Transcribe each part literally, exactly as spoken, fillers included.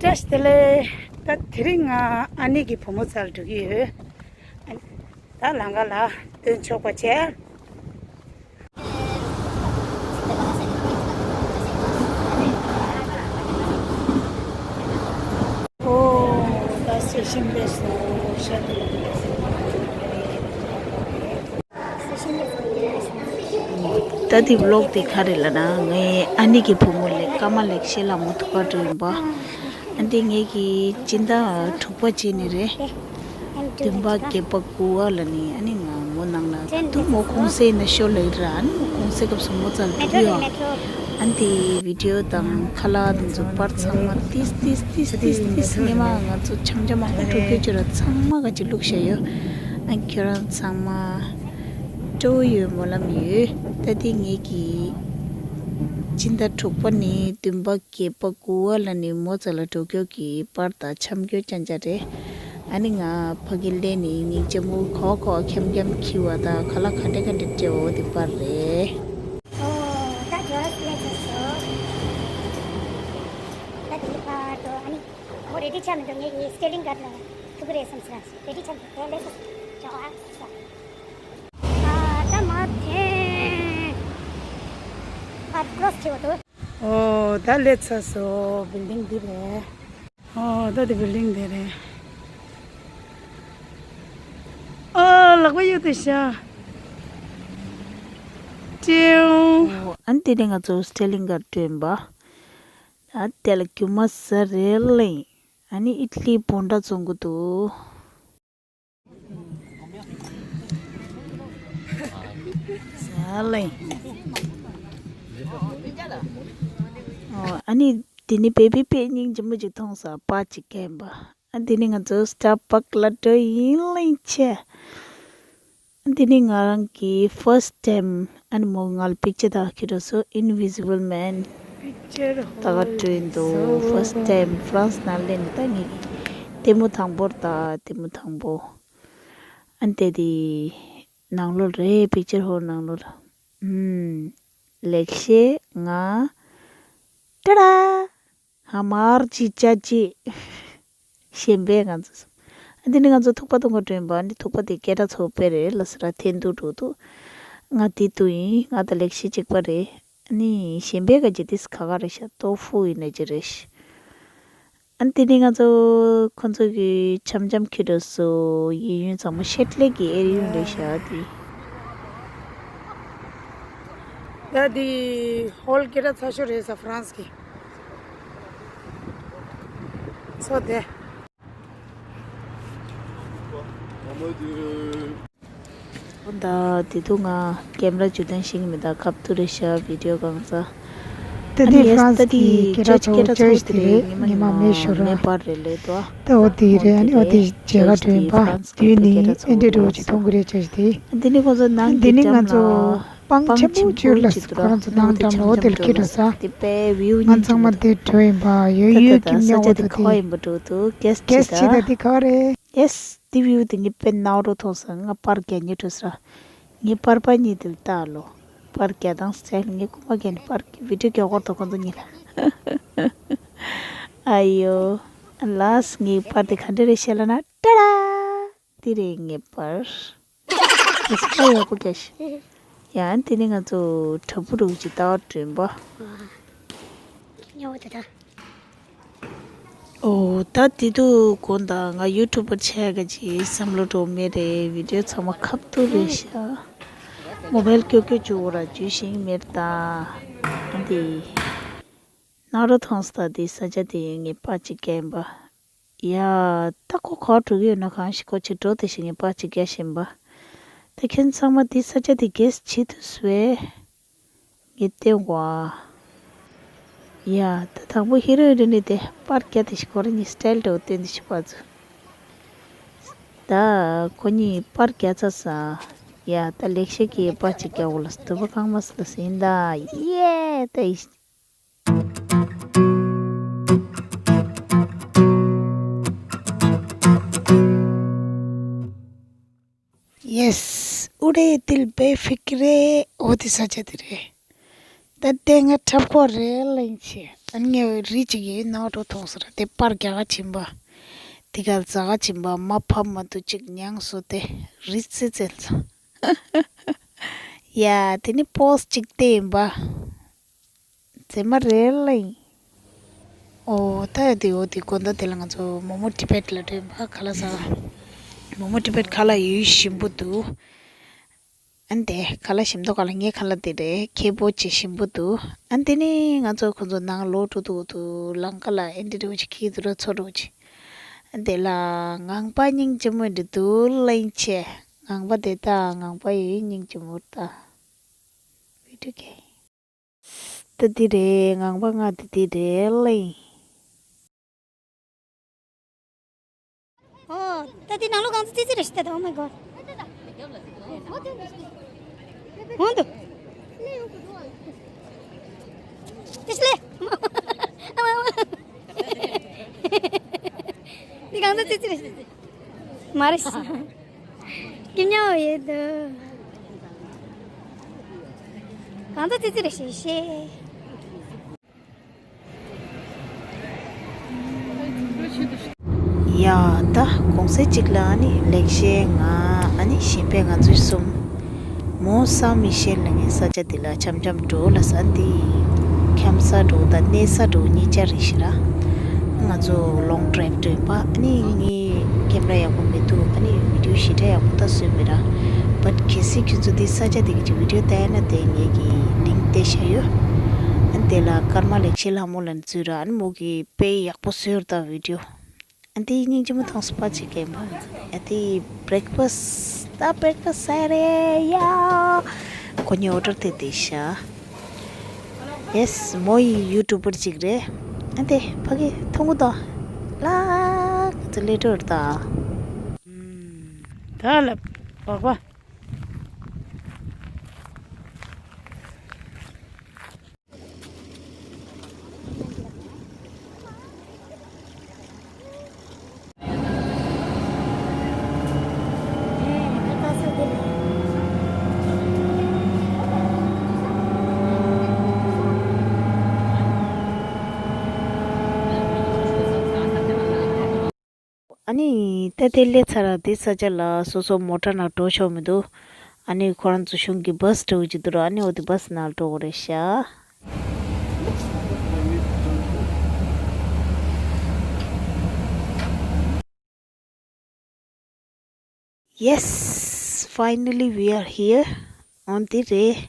བཀྲ་ཤིས་བདེ་ལེགས། ད་དེ་རིང་ང་ཨ་ནེ་གི་བུ་མོ་རྩར་འགྲོ་གི་ཡོད། ད་ལམ་ཁ་ལ་སྟོན་ཆོག་པ་བྱས། ཨོ། ད་སེ་ཤིང་ལས་སོ་ཤ་དེ། ད་དེ་བི་ལོག་དེ་ག་རེ་ལབ་ན། ངའི་ཨ་ནེ་གི་བུ་མོ་ལེགས། ཀརྨ་ལེགས་བཤད་ལྷ་མོ་ཐུག་ག་འགྲོ་ཡིན་པ། ཨ་འདི་ངེད་ཀྱི་སྦྱིན་བདག་དྲུག་པ་བྱས་ནི་རེད། བདུན་པ་བརྒྱད་པ་དགུ་པ་ལ་ནི་ཨ་ནི་ང་མོ་ནང་ལ་ད་དུང་མོ་གུང་སེང་ན་ཤོ་ལ་ཡིན་ར། ཨ་ནི་མོ་གུང་སེང་སྐབས་སུ་མོ་རྩར་འགྲོ་གི་ཡོད། ཨ་འདི་བི་ཌི་ཡོ་དང་ཁ་ལག་དེ་ཚོ་པར་ཚང་མ་ཏིས་ཏིས་ཏིས་ཏིས་ཏིས་སྔོན་མ་ང་ཚོ་འཆམ་འཆམ་མང་པོ་འགྲོ་རྒྱུ་ཅིག་ར་ཚང་མ་ག་ཅིག་བླུགས་བཞག་ཡོད། ཨ་ཁྱོད་རང་ཚང་མ་སྤྲོ་བོ་ཡོད་སྨོན་ལམ་ཡོད། ད་འདི་ངེད་ཀྱི་སྦྱིན་བདག་དྲུག་པ་ནི་བདུན་པ་བརྒྱད་པ་དགུ་པ་ལ་ནི་མོ་རྩ་ལ་འགྲོ་རྒྱུ་གི་པར་དང་འཆམ་རྒྱུ་ཅན་ཅན་རེད། ཨ་ནི་ང་ཕ་གི་སླེབས་ནི་སྙིང་རྗེ་མོ། གོ་གོ་འཁྱམ་འཁྱམ་འཁྱིལ་བ་དང་ཁ་ལག་ག་འདྲ་ག་འདྲ་སྤྲད་འོ་དེ་པར་རེད། ཨོ། ད་ཇོ་རོ་སླེབས་ཚར་སོང་། ད་དེ་ནི་པར་དོ་ཨ་ནི་མོ་རེ་ཌི་ཆགས་མི་འདུག་ངེད་ཀྱི་སི་ཊེ་ལིང་ག་ལ་ཐུག་གི་རེད་བསམ་ཟེར། རེ་ཌི་ཆགས་མི་འདུག་དེ་སླེབས་སོང་། ཇོ་ཨ་ཟེར། ཨ་ད་མ་ཐེ་པར་ཀོ་རོ་སི་བྱེད་འོ་དོ། ཨོ། ད་སླེབས་ཚར་སོང་། བིལ་ཌིང་འདི་རེད། ཨོ། ད་འདི་བིལ་ཌིང་འདི་རེད། ཨོ། ལག་པ་གཡུག་དེ་ཤ་ཀྲེའུ། ཨ་ནི་དེ་ནས་ང་ཚོ་སི་ཊེ་ལིང་ག་བསྐྲུན་པ། ཨ་དེ་ལ་རྒྱུ་མ་ཟ་རེ་ལེན། ཨ་ནི་ཨི་ཊ་ལི་བོན་ཌ་བཙོང་གི་འདུག་ཟ་ལེ། ཨོ། ཨ་ནི་དེ་ནི་བེ་བི་པེ་སྙིང་རྗེ་མོ་ཅིག་མཐོང་ས་པ་ཅིག་ཁེམ་པ། ཨ་དེ་ནི་ང་ཚོ་སི་ཊར་བྷག་ལ་འགྲོ་ཡིན་ལེན་ཆེ། ཨ་དེ་ནི་ང་རང་གི་ཕར་སི་ཊི་ཊེམ། ཨ་ནི་མོ་ང་ལ་པིག་ཅར་དག་ཁྱེར་འགྲོ་སོང་། ཨིན་བི་ཟི་བལ་མེན། ད་ག་བྲོས་འདུག་ཕར་སི་ཊི་ཊེམ་ཧྥ་རན་སི་ནང་སླེབས་ནས་ད་ངས་ལྟད་མོ་དང་པོར་ད་ལྟད་མོ་དང་པོ། ཨ་ནི་དེ་དེ་ནང་ལོགས་རེད། པིག་ཅར་ཧོལ་ནང་ལོགས་ལ། ཨུམ། ལེགས་བཤད་ང་། ཏྲ་ཏྲ། ཧ་མར་ཅི་ཅ་ཅི། གཞན་པས་ང་ཚོ། ཨ་འདི་ནི་ང་ཚོ་ཐུག་པ་འཐུང་ག་འགྲོ་ཡིན་པ། ཨ་ནི་ཐུག་པ་དེ་སྐད་གྲགས་ཚོ་དཔེ་རེད་ལ་ཟེར་ར་འཐེན་འདུག་འགྲོ་འདུག་ང་དེ་འདུག་ཡིན། ང་དང་ལེགས་བཤད་གཅིག་པ་རེད། ཨ་ནི་གཞན་པས་ག་ཅི་དེ་ཁ་ཁ་རེད་ཤག་ཏོ་ཧྥུ་ཡིན་ན་ཅི་རེད་ཤག་ཨ་ནི་དེ་ནི་ང་ཚོ་ཁོ་ཚོ་གི་འཆམ་འཆམ་ཁྱེར་འགྲོ་སོང་། གཡས་གཡོན་ཚང་མ་ཤེད་ལེགས་ཀྱི་ཨེ་རི་ཡོང་རེད་ཤག་དེ། ད་དེ་ཧོལ་སྐད་གྲགས་ཚ་ཤོས་རེད་ས་ཧྥ་རན་སི་གི། ཚོ་དེ། ད་དེ་དུས་ང་ཀེམ་ར་འཇུ་སྟངས་ཤེས་ཀྱི་མེད། ད་ཁབ་ཏུ་རེ་ཤ་བི་ཌིའོ་གང་ཚ། ད་དེ་ཧྥ་རན་སི་གི་སྐད་གྲགས་ཚ་བོ་ཅོ་ཅི་དེ་རེད། ཉི་མ་མེ་ཤོར་ར། ད་འོ་དེ་རེད། ཨ་ནི་འོ་དེ་མཇལ་ཁ་འགྲོ་ཡིན་པ། དེ་ནི་ཨེ་འདྲས་འགྲོ་ཅིག་མཐོང་གི་རེད་ཅོ་ཅི་དེ། དེ་ནི་ཁོ་ཚོ་ནང་གི་འགྲམ་ལ། སྤང་ཆེན་པོ་བཅུ་ལ་ཁོ་རང་ཚོ་ནང་འགྲམ་ལ་འོ་དེ་ལ་ཁྱེར་འགྲོ་ས། ང་ཚང་མ་དེ་བྲོས་ཡིན་པ། ཡོད་ཡོད་ཀྱི་མཉམ་པོ་དེ་ཁོ་ཡིན་པ་འགྲོ་འདུག་གེ་སི་ཆེ་ད་དེ་ག་རེད། གེ་སི་དེ་བིའུ་དེ་ངས་དཔེ་ནག་རོ་མཐོང་སོང་། ང་པར་རྒྱག་ཉེ་འགྲོ་ས། ངས་པར་པ་གཉིས་དེ་ལ་ལྟ་ལོ། པར་རྒྱག་སྟངས་སི་ཊལ་ངས་རྐུན་མ་རྒྱག་ནས་པར་བི་ཌིའོ་རྒྱག་གོ་ཐོག་ཁོང་ཚོ་གཉིས་ལ། ཨ་ཡོ། ལཱས་ངའི་པར་དེ་ག་འདྲ་རེད་ཤེས་ལ་ན། ཏྲ་ཏྲ། དེ་རེད་ངའི་པར། ཨེ་སི་ཁ་ཡག་པོ་རྒྱག་ཤི། ཡང་དེ་ནི་ང་ཚོ་དྲ་འབུ་རུ་ཅིག་ལྟ་བ་བསྐྲུན་པ། ཉོ་བ་དེ་ད། ཨོ་ད་དེ་དུས་དགོང་དག་ང་ཡུ་ཊུབ་པར་ཆགས་ག་ཅིག་བསམ་བློ་འགྲོ་མེད་རེད། བི་ཌིའོ་ཚང་མ་ཁབ་ཏུ་རེད་ཤག་མོ་བལ་ཀྱོ་ཀྱོ་བཅུག་ར་འཇུ་ཤེས་མེད་ད། ཨ་འདི། ནག་རོ་མཐོང་ས་དེ་ས་ཆ་དེ་ངས་པར་ཅིག་བརྒྱབ་ཡིན་པ། ཡ། ད་ཁོ་ག་པར་འགྲོ་གི་ཡོད་ན། གང་ཞིག་ཁོ་ཕྱིར་འགྲོ་དེ་ཞིག་ངས་པར་ཅིག་བརྒྱབ་བཞིན་པ། ད་ཁྱོད་ཚང་མ་དེ་ས་ཆ་དེ་གེ་སི་བྱེད་ཐུབ་སོང་བས། ངས་བལྟས་འོ་ཨ། ཡ། ད་དང་པོ་ཧི་རོ་ཡིན་རེད་ནི་དེ་པར་བརྒྱབ་དེ་ཞིག་ཁོ་རང་གཉིས་སི་ཊལ་འདྲ་བོ་བསྟན་དེ་ཞིག་པར་ཚུ། ད་ཁོ་གཉིས་པར་བརྒྱབ་ཚར་ས། ཡ། ད་ལེགས་བཤད་ཀྱིས་པར་ཅིག་བརྒྱབ་འོ་ལ་སྟུ་པ་གང་མ་སི་ལ་ཟིན་ད། ཡེ། ད་ཡིས། ཡེས། ཨུ་རེ་དིལ་བེ་ཕིག་རེ། འོ་དེ་ས་ཆ་དེ་རེད། ད་དེ་ང་འཁྲབ་ཁོ་རེ་ལེན་ཆེ། ཨ་ནི་ངས་རི་གཅིག་ཡོད་ནོ་འགྲོ་མཐོང་ཟེར། དེ་པར་རྒྱག་ག་ཕྱིན་པ། དེ་ག་ལ་ཟ་ག་ཕྱིན་པ། མ་ཕབ་མ་ཐུག་ཅིག་མྱངས་སོ་དེ། རི་ཙེ་ཙེ་ལ། ཡ། དེ་ནི་པོ་སི་ཅིག་བལྟས་ཡིན་པ། མཛེས་མ་རེད་ལ་ཡིན། ཨོ་ད་ཡ་དེ། འོ་དེ་དགོང་དག་དེ་ལ་ང་ཚོ་མོ་མོ་ཊི་བེཊ་ལ་འགྲོ་ཡིན་པ། ཁ་ལག་ཟ། མོ་མོ་ཊི་བེཊ་ཁ་ལག་ཡོད་ཞིམ་པོ་འདུག་ཨ་ནི་དེ་ཁ་ལག་ཞིམ་མདོག་ག་ལ། ངའི་ཁ་ལག་དེ་རེད། ཁེ་པོ་ཅིག་ཞིམ་པོ་འདུག་ཨ་ནི་དེ་ནི་ང་ཚོ་ཁོ་ཚོ་ནང་ལོག་འགྲོ་འདུག་འདུག་ལམ་ཁ་ལ་ཨེ་འདྲ་འདྲ་བོ་ཅིག་ཁེ་འདུག་ར་ཚོ་འདྲ་བོ་ཅིག་ཨ་ནི་དེ་ལ་ངང་པ་སྙིང་རྗེ་མོ་འདྲ་འདུག་ལ་ཡིན་ཆེ། ངང་པ་དེ་ད་ངང་པ་ཡོད་སྙིང་རྗེ་མོ་ད། བི་ཌིའོ་གེ། ད་འདི་རེད། ངང་པ་ང་དེ་འདི་རེད་ལེ། ཨོ། ད་འདི་ནང་ལོགས་གང་ཚ་ཙི་ཙི་རེད་ཤི་ད། Oh my god. འོང་དུ། ཏིས་ལེ། འདི་གང་ཚ་ཙི་ཙི་རེད་ཤི། མ་རེད་ཤི། སྐྱིད་ཉམས་ཡོད་དོ། གང་ཚ་ཙི་ཙི་རེད་ཤི་ཤེ། ཡ། ད་གུང་སེང་གཅིག་ལ་ཨ་ནི་ལེགས་བཤད་ང་ཨ་ནི་གཞན་ཕན་ང་ཚོ་གསུམ། མོན་སན་མི་ཤེལ་ལ་ངའི་ས་ཆ་འདི་ལ་འཆམ་འཆམ་འགྲོ་ལ་ས་འདི། འཁྱམ་ས་འགྲོ་དང་གནས་ས་འགྲོ་གཉིས་ཆ་རེད་ཤི་ར། ང་ཚོ་ལོང་ཌ་རའེབ་འགྲོ་ཡིན་པ། ཨ་ནི་ངའི་ཀེམ་ར་ཡག་པོ་མི་འདུག་ཨ་ནི་བི་ཌིའོ་ཞེ་དྲག་ཡག་པོ་ད་བཟོས་མེད་ར། བཊ་གལ་སྲིད་ཁྱོད་ཚོ་འདི་ས་ཆ་འདི་གི་ཅིག་བི་ཌིའོ་བལྟས་ན་དེ་ངེད་ཀྱི་ལིང་ཀ་བལྟས་བཞག་ཡོད། ཨ་ནི་དེ་ལ་ཀརྨ་ལེགས་བཤད་ལྷ་མོ་ལ་འཛུལ་ར། ཨ་ནི་མོ་གི་དཔེ་ཡག་པོ་བཟོས་ར་ད་བི་ཌིའོ། ཨ་ནི་དེ་སྙིང་རྗེ་མོ་མཐོང་སོང་པ་ཅིག་གེ་བ། ཨ་དེ་བྷི་རེག་ཕ་སི་ད་བྷི་རེག་ཕ་སི་ཟ་རེད་ཡ། ཁོ་གཉིས་ཨོ་ཌར་དེ་དེ་ཤ། ཡེས། མོ་ཡི་ཡུ་ཊུབ་པར་ཅིག་རེད། ཨ་དེ་ཕ་གི་མཐོང་གི་འདུག་ལ་ང་ཚོ་སླེབས་འགྲོ་རེད་ད། ད་ལ་བག་བ། ཨ་ནི་ད་དེ་སླེབས་ཚར་ར། དེ་ས་ཆ་ལ་སོ་སོ་མོ་ཊ་ནང་འགྲོ་ཆོག་མི་འདུག་ཨ་ནི་ཁོ་རང་ཚོ་གཞུང་གི་བྷ་སི་འགྲོ་གི་འདུག་ར། ཨ་ནི་འོ་དེ་བྷ་སི་ནང་འགྲོ་དགོས་རེད་ཤག Yes, finally we are here. འོ་འདི་རེད།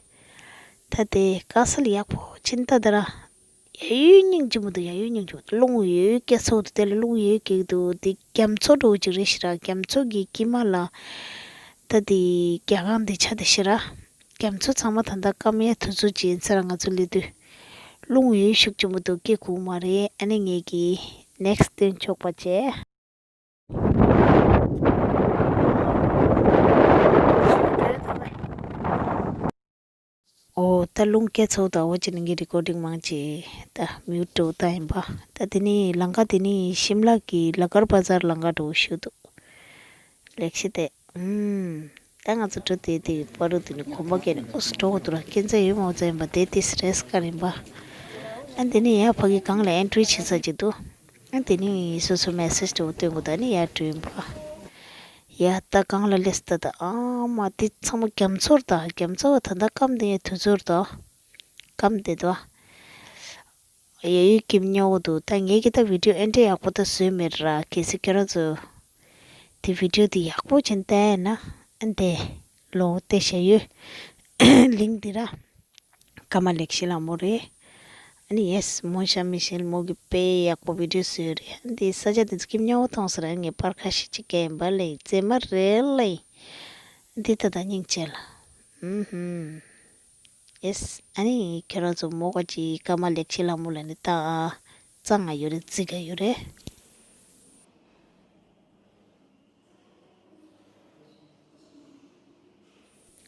ད་དེ་དཀའ་སེལ་ཡག་པོ་ཕྱིན་ད་ད་ར། ཡ་ཡོད་སྙིང་རྗེ་མོ་འདུག་ཡ་ཡོད་སྙིང་རྗེ་མོ་འདུག་རླུང་ཡོད་སྐད་ཚོགས་འདུག་དེ་ལ་རླུང་ཡོད་སྐད་འདུག་དེ་རྒྱ་མཚོ་འགྲོ་ཅིག་རེད་ཤི་ར། རྒྱ་མཚོ་གི་དཀྱིལ་མ་ལ་ད་དེ་རྒྱ་ཁང་དེ་ཆ་དེ་ཤི་ར། རྒྱ་མཚོ་ཚང་མ་ད་ད་སྐམ་ཡ་དུས་ཚོད་ཅིག་ཡིན་ས་ར། ང་ཚོ་སླེབས་དུས་རླུང་ཡོད་ཤུགས་ཆེན་པོ་འདུག་སྐད་ཁུག་མ་རེད། ཨ་ནི་ངེད་ཀྱི་ནེག་སི་སྟོན་ཆོག་པ་བྱས། ཨོ་ད་རླུང་སྐད་ཚོགས་དང་འོ་ཅི་ནི་ངའི་རི་ཀོར་ཌིང་མང་ཆེ་ད་མིའུ་ཊི་འགྲོ་ད་ཡིན་པ། ད་དེ་ནི་ལམ་ཁ་དེ་ནི་ཤིམ་ལ་གི་ལ་གར་བ་ཛར་ལམ་ཁ་འགྲོ་ཞུ་འདུག་ལེགས་བཤད་དེ། ཨུམ། ད་ང་ཚོ་འགྲོ་དེ་དེ་བར་དུ་དེ་ནི་གོམ་པ་བརྒྱབ་ནས་ཨོ་སི་འགྲོ་དགོས་འདུག་ར། སྐྱེན་ཚ་ཡོད་མ་ཚ་ཡིན་པ་དེ་དེ་སི་རེས་ཀ་རིམ་པ། ཨ་དེ་ནི་ཡ་ཕ་གི་སྒང་ལ་ཨེན་ཊི་རི་བྱེད་ས་ཅིག་འདུག་ཨ་དེ་ནི་སོ་སོ་མེ་སེ་ཇི་འགྲོ་སྟོན་དགོས། ད་ནི་ཡ་འགྲོ་ཡིན་པ། ཡ་ད་སྒང་ལ་སླེབས་ད་ད། ཨ་མ་དེ་ཚང་མ་རྒྱ་མཚོར་ད། རྒྱ་མཚོ་བ་ད་ད་སྐམ་དེ་ཡ་དུས་ཚོད་ད་སྐམ་དེ་ད། ཡ་ཡོད་སྐྱིད་ཉོ་གི་འདུག་ད་ངེད་ཀྱི་ད་བི་ཌིའོ་ཨེ་འདྲ་ཡག་པོ་ད་བཟོས་མེད་ར། གལ་སྲིད་ཁྱེད་རང་ཚོ་དེ་བི་ཌིའོ་དེ་ཡག་པོ་བྱས་བལྟས་ན་ཨ་འདི་ལོག་བལྟས་བྱས་ཡོད། ལིང་ཀ་འདི་ར། ཀརྨ་ལེགས་བཤད་ལྷ་མོ་རེད། ཨ་ནི་ཡེས་མོན་ཤན་མི་ཤེལ་མོ་གི་དཔེ་ཡག་པོ་བི་ཌིའོ་བཟོས་རེད། ཨ་འདི་ས་ཆ་དེ་ཚོ་སྐྱིད་ཉོ་མཐོང་ས་ར། ངས་པར་ཁ་ཤས་ཅིག་བཀལ་ཡིན་པ་ལེ། མཛེས་མ་རེད་ལེ། འདི་ད་ད་སྙིང་རྗེ་ལ། ཨུམ་ཧུམ། ཡེས། ཨ་ནི་ཁྱེད་རང་ཚོ་མོ་ག་ཅིག་ཀརྨ་ལེགས་བཤད་ལྷ་མོ་ལ་ནི་ད་གཙང་ང་ཡོད་རེད། རྫིག་ག་ཡོད་རེད།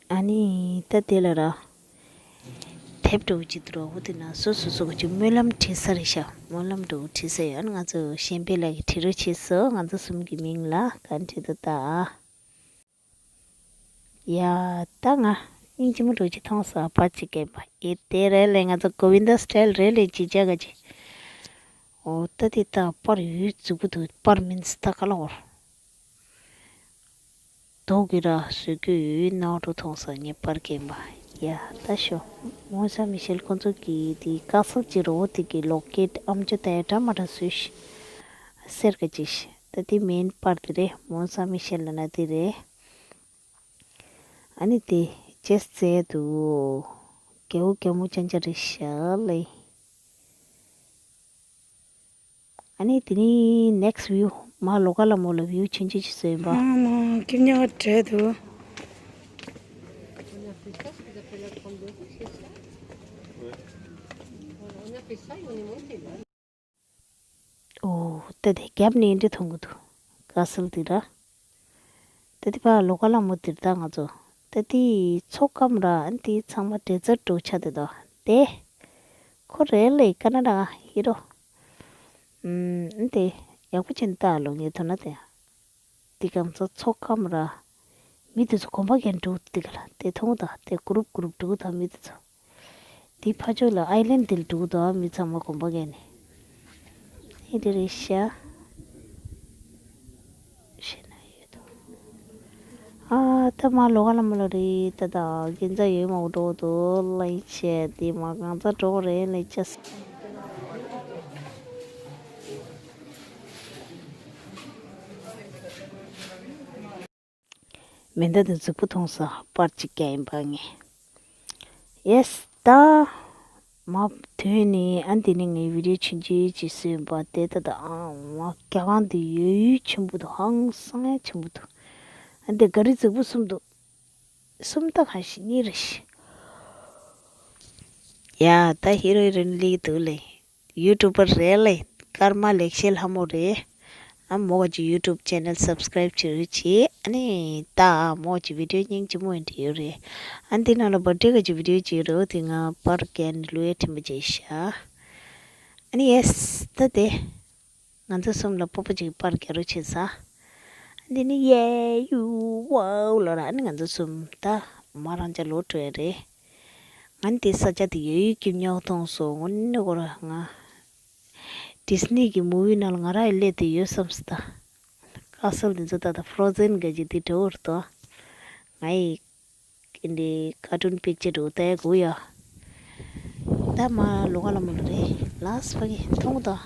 ཨ་ནི་ད་དེ་ལ་ར། དེབ་འདྲ་བོ་ཅིག་འདུག་ར། འོ་དེ་ན་སོ་སོ་སོ་ག་ཅིག་སྨོན་ལམ་བྲིས་ས་རེད་ཤག་སྨོན་ལམ་འདྲ་བོ་བྲིས་ས་ཡོད། ཨ་ནི་ང་ཚོ་གཞན་ཕན་ལགས་ཀྱིས་བྲིས་རོགས་བྱས་སོང་། ང་ཚོ་གསུམ་གྱི་མིང་ལ་གང་བྲིས་འདུག་ད། ཡ། ད་ང་སྙིང་རྗེ་མོ་འདྲ་བོ་ཅིག་མཐོང་སོང་། ཨ་ཕ་ཅིག་སྐད་པ་ཨེ་དེ་རེད་ལེ། ང་ཚོ་གོ་བིན་ད་སི་ཊལ་རེད་ལེ། ཅི་བྱ་ག་ཅི། ཨོ་ད་དེ་ད་པར་ཡོད་རྫིག་པོ་འདུག་པར་མིན་ཙི་ད་ག་ལ་འོར། དོག་གི་ར་བཟོས་རྒྱུ་ཡོད་ནའོ་འགྲོ་མཐོང་ས་ངས་པར་རྒན་པ། ཡ་ད་ཤོ། མོན་སན་མི་ཤེལ་ཁོང་ཚོ་གི་དེ་ཀ་སལ་གྱི་རོ་དེ་གི་ལོ་ཀེད་ཨམ་ཅོག་དེ་འདྲ་མ་འདྲ་བཟོས་ཤི། སེར་ག་ཅིག་ཤི། ད་དེ་མིན་པར་དེ་རེད། མོན་སན་མི་ཤེལ་ལ་ན་དེ་རེད། ཨ་ནི་དེ་ཅེས་ཙེ་དུ་རྒྱལ་བོ་རྒྱལ་མོ་ཅན་ཅན་རེད་ཤག་ལེ། ཨ་ནི་དེ་ནི་ནེག་སི་ཊི་བིའུ་མ་ལོ་ཀ་ལ་མོ་ལ་བིའུ་ཆུང་ཆུང་ཅིག་བཟོས་པ། ཨ་མ་ཀིམ་ཉོ་བྲེ་དུ། ཨོ་ད་དེ་རྒྱབ་ནས་འདྲི་མཐོང་གི་འདུག་ཀ་སལ་དེ་ར། ད་དེ་ཕ་ལོ་ཀ་ལ་མོ་དེར་ད་ང་ཚོ་ད་དེ་ཚོགས་ཁམས་ར་ཨན་དེ་ཚང་མ་འདྲེ་རྩར་འགྲོ་ཆ་དེ་དོ་དེ་ཁོ་རེ་ལེ་ཀ་ན་ཌ་ཧི་རོ། ཨན་དེ་ཡག་པོ་ཅན་ད་ལོ་ངེ་ཐོ་ན་དེ་དེ་གམ་ཚོ་ཚོགས་ཁམས་ར་མི་དེ་ཚོ་གོམ་པ་གན་འགྲོ་དེ་ག་ལ་དེ་མཐོང་ད་དེ་གུ་རུབ་གུ་རུབ་འགྲོ་ད་མི་དེ་ཚོ། དེ་ཕ་ཕྱོགས་ལ་ཨའི་ལན་དེ་ལ་འགྲོ་གི་འདུག་མི་ཚང་མ་གོམ་པ་གན་ནས། ཨེ་དེ་རེད་ཤག་ཤེས་ན་ཡོད་དོ། ཨ་ད་མ་ལོ་ག་ལ་མ་ལོ་རེད་ད་ད་གན་ཚ་ཡོད་མ་འགྲོ་དོ་ལ་ཡི་ཆེ་དེ་མ་གང་ཚ་འགྲོ་རེད་ལ་ཅེས། མེ་མདའ་དེ་རྫིག་པོ་མཐོང་ས་པར་གཅིག་རྒྱག་ཡིན་པ་ངས། ཡེས་ད། མ་དོན་ནི་ཨ་འདི་ནི་ངའི་བི་ཌིའོ་ཆུང་ཆུང་ཅིག་བཟོས་པ་དེ་ད་ད་ཨང་མ་རྒྱ་གང་དེ་ཡོད་ཡོད་ཆེན་པོ་འདུག་ཧང་སང་ཡ་ཆེན་པོ་འདུག་ཨ་འདི་ག་རི་རྫིག་པོ་གསུམ་འདུག་གསུམ་ད་གང་ཞིག་གཉིས་རེ་ཞིག་ཡ་ད་ཧི་རོ་ཧི་རོ་ནི་ལིག་འདུག་ལེ། ཡུ་ཊུབ་པར་རེད་ལེ། ཀརྨ་ལེགས་བཤད་ལྷ་མོ་རེད། ཨ་མོ་ག་ཅི་ཡུ་ཊུབ་ཆེ་ནལ་སབ་སི་ཀ་རའིབ་བྱེད་རོགས་བྱེད། ཨ་ནི་ད་མོ་ག་ཅི་བི་ཌིའོ་སྙིང་རྗེ་མོ་ཡིན་འདྲི་ཡོད་རེད། ཨ་འདི་ནང་ལ་བར་ཐི་ཌེ་ག་ཅི་བི་ཌིའོ་བྱེད་རོགས་དེ་ང་པར་རྒྱག་ནས་ལུས་ཡ་ཁྲིམས་པ་བྱེད་ཤག་ཨ་ནི་ཡེས་ད་དེ། ང་ཚོ་གསུམ་ལ་སྤོབས་པ་ཅིག་པར་རྒྱག་རོགས་བྱེད་ས། ཨ་འདི་ནི་ཡེ་ཡུ་ཝའོ་ལོ་ར་ཨ་ནི་ང་ཚོ་གསུམ་ད་མ་རང་ཅག་ལོ་བྲོས་རེད། ང་འདི་ས་ཆ་དེ་ཡོད་ཡོད་ཀྱི་རྙོག་མཐོང་སོང་། དངོས་གནས་ཁོ་ར་ང་ཌི་སི་ནི་གི་མུ་ཝི་ནང་ལ་ང་རང་ཡི་སླེབས་དེ་ཡོད་བསམ་སི་ད། ཀ་སལ་དེ་ཚོ་ད་ལྟ་ཕྲོ་ཛེན་ག་ཅིག་དེ་འདྲ་བོ་རེད་དོ། ང་ཡི་འདི་ཀར་ཊུན་པིག་ཅར་འདྲ་བོ་ལྟ་ཡ་གོ་ཡ། ད་མ་ལོ་ག་ལ་མ་ལོ་རེད་ལགས་ཕ་གི་མཐོང་དོ།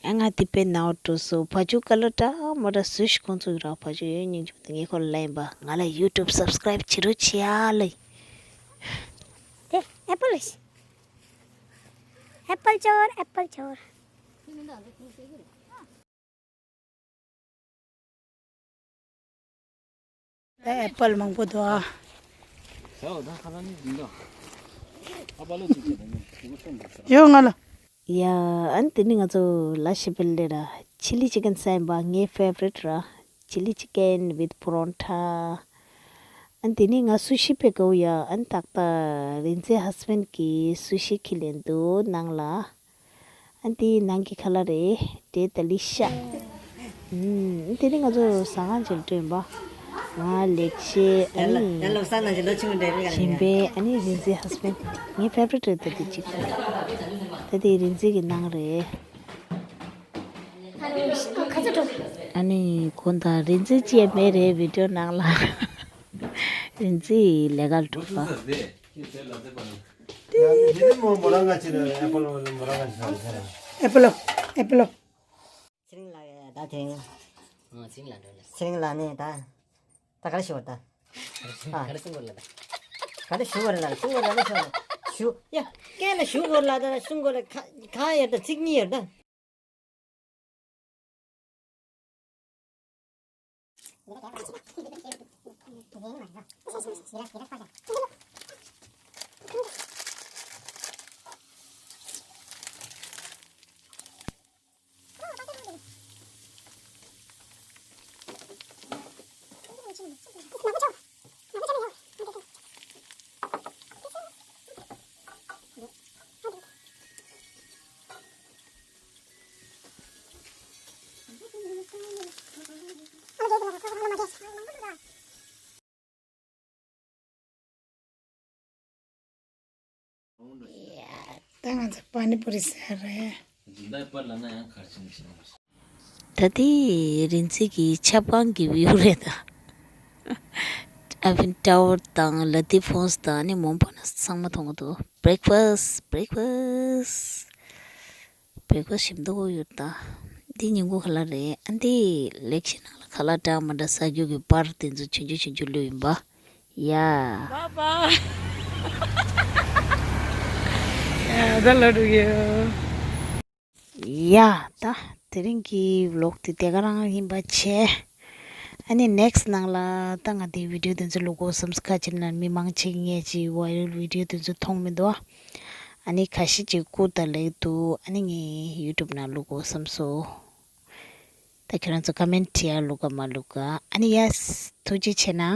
ཨ་ང་དེ་པའི་ནང་འགྲོ་སོ་བ་ཅུ་ཀ་ལ་འདྲ་མ་འདྲ་བཟོས་ཤིག་ཁོང་ཚོ་གི་ར་བ་ཅུ་ཡོད་སྙིང་རྗེ་པོ་དེ་ངས་ཁོ་ལ་ལན་པ་ང་ལ་ཡུ་ཊུབ་སབ་སི་ཀ་རའིབ་བྱེད་རོགས་བྱེད་ཡ་ལེ། དེ་ཨེ་པལ་ལེ། ཨེ་པལ་ཅོར་ཨེ་པལ་ཅོར། ད་ཨེ་པལ་མང་པོ་འདུག་ཨ། ཡོད་ང་ལ། ཡ་ཨན་དེ་ནི་ང་ཚོ་ལ་ཤི་པེལ་ལེ་ར་ཆི་ལི་ཅི་ཀན་སན་པ་ངའི་ཕེ་ཝ་རིཊ་ར་ཆི་ལི་ཅི་ཀན་ཝིད་པོ་རོན་ཊ། ཨན་དེ་ནི་ང་སུ་ཤི་པེ་གའུ་ཡ་ཨན་ཏག་ཏག་རིན་ཙེ་ཧས་བེན་གི་སུ་ཤི་ཁི་ལེན་འདུག་ནང་ལ། ཨ་འདི་ནང་གི་ཁ་ལག་རེད། དེ་ཏ་ལི་ཤ། ཨུམ། དེ་ནི་ང་ཚོ་ཟ་ཁང་ཅིག་ལ་འགྲོ་ཡིན་པ། ང་ལེགས་བཤད་ཨ་ཡ་ལ་ཡ་ནི། ལ་བསམ་ན་ཅི་ལོ་ཆུང་འདྲ་རེད་ག་ལ་ཞིམ་ཡ། པའི་ཨ་ནི་རིན་ཆེན་ཧས་བེན། ངའི་ཕེ་ཝ་རིཊ་རེད་ད་དེ་གཅིག་ད་དེ་རིན་ཆེན་གྱི་ནང་རེད། ཨ་ནི་གོང་ད་རིན་ཆེན་ཅི་ཡང་མེད་རེད་བི་ཌིའོ་ནང་ལ། རིན་ཆེན་ལས་ཀ་ལ་འགྲོ་པ། དེ་ནི་མོ་མོ་རང་ག་ཅི་རེད། ཨེ་པལ་མོ་རང་ག་ཅི་རེད། ཨེ་པལ་ལོ། ཨེ་པལ་ལོ། ཚེ་རིང་ལགས་ད་དེ། ཨ་ཚེ་རིང་ལགས་འགྲོ་ལ། ཚེ་རིང་ལགས་ནི་ད། ད་ག་རེ་ཞུ་བར་ད། ཨ། ག་རེ་གསུང་དགོས་ལ་ད། ག་རེ་ཞུ་བར་ལ་གསུང་བར་ལ་ཞུ་ལ། ཞུ་ཡ། སྐད་ལ་ཞུ་དགོས་ལ་ད་གསུང་དགོས་ལ་ཁ་ཁ་ཡར་ད་ཚིག་གཉིས་ཡར་ད། པ་ནི་པུ་རི་ཟེར་རེད། འཛིན་བདག་པ་ལ་ན་ཡང་གར་ཕྱིན་ཕྱིན་མ་སོང་། ད་དེ་རིན་ཚིག་གི་ཆབ་ཁང་གི་བིའུ་རེད་ད། ཨ་ཕིན་ཊ་ཝར་དང་ལ་ཏི་ཕོན་སི་དང་ནི་མོན་པ་ན་ཚང་མ་མཐོང་གི་འདུག་བྷི་རེག་ཕ་སི་བྷི་རེག་ཕ་སི་བྷི་རེག་ཕ་སི་ཞིམ་མདོག་ཡོད་ད། འདི་ཉིན་གུང་ཁ་ལག་རེད། ཨ་འདི་ལེགས་ཤིག་ནང་ལ་ཁ་ལག་གྲངས་མ་འདྲ་ཟ་རྒྱུ་གི་པར་དེ་ཚོ་ཆུང་ཆུང་ཆུང་ཆུང་བླུགས་ཡིན་པ། ཡ། Bye bye. ཡ་ད་ལོ་རུ་ཡོད། ཡ་ད་དེ་རིང་གི་བི་ལོག་དེ་དེ་ག་རང་ཡིན་པ་བྱས། ཨ་ནི་ནེག་སི་ནང་ལ་ད་ང་དེའི་བི་ཌིའོ་དེ་ཚོ་བླུག་དགོས་བསམ་སོང་། ཁ་ཅིག་ན་མི་མང་ཆེ་གིས་ངའི་ཅིག་ཝའི་རལ་བི་ཌིའོ་དེ་ཚོ་མཐོང་མི་འདུག་ཨ་ནི་ཁ་ཤས་ཅིག་བསྐུར་ད་ལེགས་འདུག་ཨ་ནི་ངས་ཡུ་ཊུབ་ནང་བླུག་དགོས་བསམ་སོང་། ད་ཁྱོད་རང་ཚོ་ཀ་མེན་ཊི་བྲིས་ཡ་བླུག་ག་མ་བླུག་ག་ཨ་ནི་ཡ་ཐུགས་རྗེ་ཆེ་གནང་།